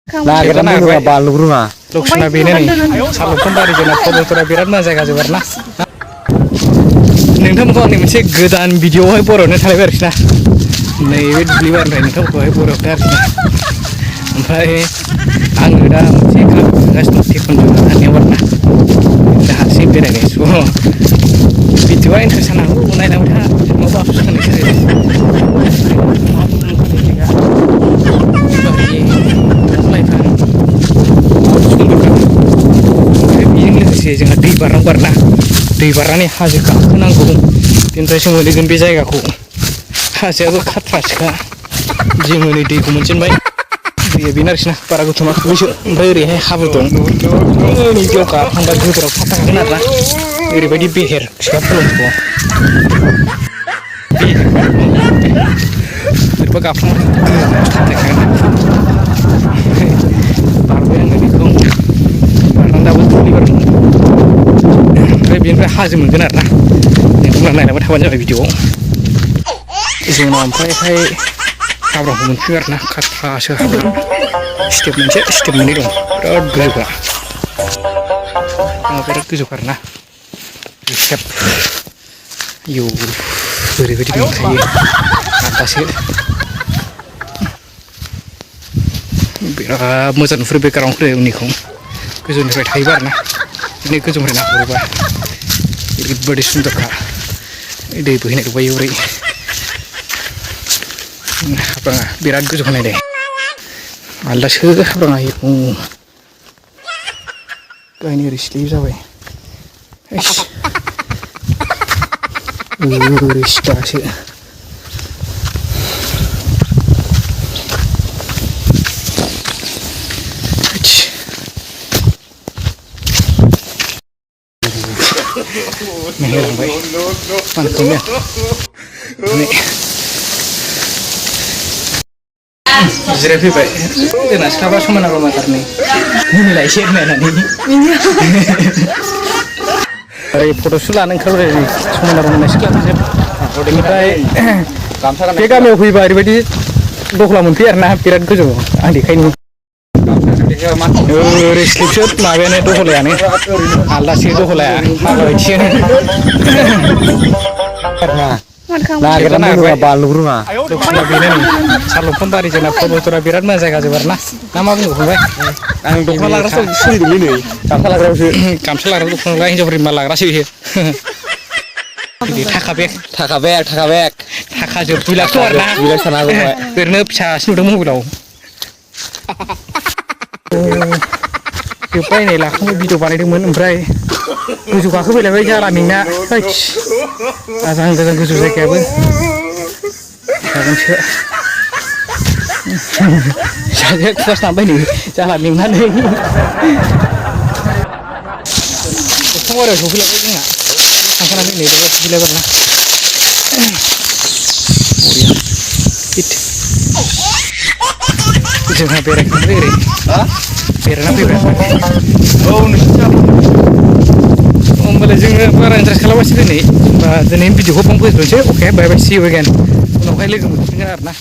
Nagiran roa balu roa. Loksana bini nih. Salukun dari jena foto birat mah jaga jabar nah. नोंथांमोनखौ आंनि मोनसे गोदान भिडिअ'आवहाय बर'नो थालायबाय आरोखि ना नैबे दुब्लिबारिनिफ्राय नोंथांमोनखौहाय बर'नो आरोखि ना ओमफ्राय आङो दा मोनसे गामियाव थांगासिनो दं टेकनजों हानियाव आरोना दा हारसिं बेरायनाय स' भिडिअ'आ इन्टारेस्ट जानो हागौ नायलांबाय था माबा आफस'स होनोसै लाइफां सुन्दरखा ओमफ्राय बेजों लोगोसे जोंहा दै बारनांगौ आरोना दै बारनानै हाजो गाखोनांगौ बेनिफ्रायसो मोनहैगोन बे जायगाखौ हाजोआबो खाथ्रासोखा जोङो नै दैखौ मोनजेनबाय दैया बेनो आरोखि ना बारा गोथौ नङा बैसो ओमफ्राय ओरैहाय हाब्रु दं नै बेयाव गाखोलांबा गोदोराव थाबथाखागोन आरोना ओरैबायदि बेहेर फिसा फुलुंखौ बोरैबा गाखोलांबा गोदोराव थाबथाखागोन बारबाय आङो बेखौ बारनानै दाबो दुब्लिबारि ओमफ्राय बेनिफ्राय हाजो मोनगोन आरोना नोंथांमोना नायलांबाय थाबानो जाबाय भिडिअ'आव जोंनाव ओमफ्रायहाय हाब्रांखौ मोनफैयो आरोना खाथ्रासो हाब्रां स्टेप मोनसे स्टेप मोननै दं बिराद गोजौखा बिराद गोजौखा आरोना स्टेप इयौ ओरैबायदि मोनखायो आदासो बिराद मोजां नुहुरो बे ग्राउन्डखौ उननिखौ गोजौनिफ्राय थायोबा आरोना बिदिनो गोजौनिफ्राय नाहरोबा ओरैबायदि सुन्दरखा दै बोहैनाय दंबायो ओरै हाब्राङा बिराद गोजौ होनाय दे आलदासो हाब्राङा गायनो ओरै स्लिप जाबाय ओरै सिदासो मेहेरबाय पानखौनो जिरायफैबाय जोंना साबा समायना रमायनाथारनै मिनिलाय एसे नायनानै ओरै फट'सुट लानो ओंखारबाय समायना रमायना सिख्लाफोरजों बेनिफ्राय बे गामियाव फैबा ओरैबायदि दख्ला मोनफैयो आरोना बिराद गोजौ आं देखायनो ओरै स्लिपसो माबायानो दहलायानो आलदासो दहलाया माबायदिसो नागिरना रोङा बारनो रोङा दक्षिणा बेनो नै सालुखम बारि जोंना फट'फोरा बिराद मोजां जायगा जोबोर ना मा बुङो फंबाय आं दख'ना लाग्रासो सोलिदोंलै नै गामसा लाग्रायावसो गामसा लाग्रायाव दख'ना लाग्रा हिनजावफोरनि मा लाग्रासो बियो थाखा बेग थाखा जोब 2 लाख आरोना ओरैनो फिसासो नुदों मबाइलाव जोब्बाय नै लाखांबाय भिडिअ बानायदोंमोन ओमफ्राय गोजौ गाखोफैलायबाय जाला नोंना आजां गोजान गोजौ जायगायाबो जागोनसो जाजाया क्लास नांबाय नै जाला मेंनानै अखाबारियाव सफैलायबाय जोंना थांखानानै नै दा सफैलायबाय ना जोंहा बेरायखांबाय ओरै बेरायना फैबाय औ होमबालाय जोङो बारा इन्टारेस्ट खालामासै दिनै होमबा दिनैनि भिडिअखौ बावनो फोजोबनोसै अके बाय बाय सि इउ एगेन उनावहाय लोगो मोनफिनगोन आरोना